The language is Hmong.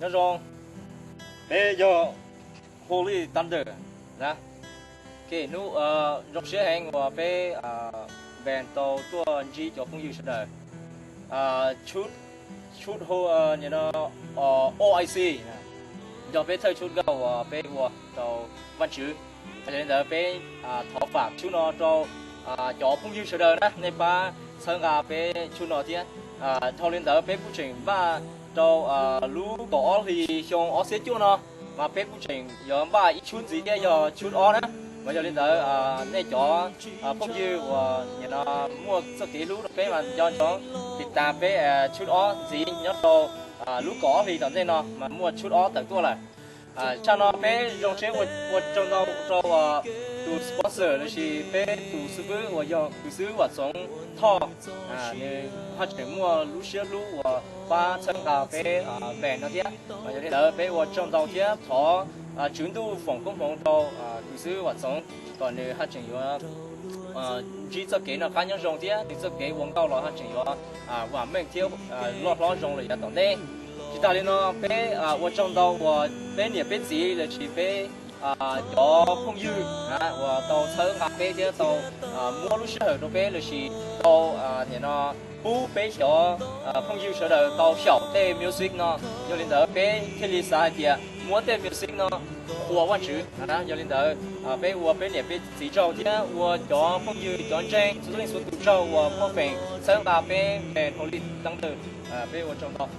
Nyob zoo, peb yog Holy Thunder na. Ok, hnub zoo siab heev uas peb band tau tuaj ntsib cov phooj ywg sawv daws. Tshut, tshut ho, no, O I C yog peb thawj tshut nkauj uas peb ua rau Vajtswv. Yog li ntawd peb thov pam tshut no rau cov phooj ywg sawv daws na, nej pab txhawb nqa peb tshut no thiab. Dhau li ntawd peb kuj tseem npaj rau lub kaum ob hlis xyoo ob txhiab cuaj no mas peb kuj tseem yuav npaj ib tshut ntxiv thiab yog tshut ob na. Mas yog li ntawd nej cov phooj ywg uas nim no muaj txoj kev hlub rau peb mas nco ntsoov tiv tas peb tshut ob ntxiv nyob rau lub kaum ob hlis tom ntej no mas muaj tshut ob tawm tuaj lawm. Tshaj no peb zoo siab ua tsaug ntau rau tus sponsor lossis peb tus xib fwb uas yog kwv xib fwb Vam Txoov Thoj. Nws haj tseem muaj lub siab hlub uas pab txhawb nqa peb band no thiab. Mas yog li ntawd peb ua tsaug ntau thiab thov Tswv Ntuj foom koob hmoov rau kwv xib fwb Vam Txoov kom nws haj tseem yuav ntsib txoj kev noj qab nyob zoo thiab nws txoj kev ua nkauj los haj tseem yuav vam meej thiab loj hlob zoo lawm yav tom ntej. Tsis tas li no peb ua tsaug ntau uas peb niam peb txiv lossis peb cov phooj ywg uas tau txhawb nqa peb thiab tau muab lub sij hawm rau peb lossis tau nim no pub peb cov phooj ywg sawv daws tau xyaum tej music no. Yog li ntawd peb thiaj li xav hais tias muab tej music no qhuas Vajtswv. Yog li ntawd peb ua peb niam peb txiv tsaug thiab ua cov phooj ywg cov ntseeg txhua leej txhua tus tsaug uas muaj feem txhawb nqa peb band Holy Thunder. Peb ua tsaug ntau.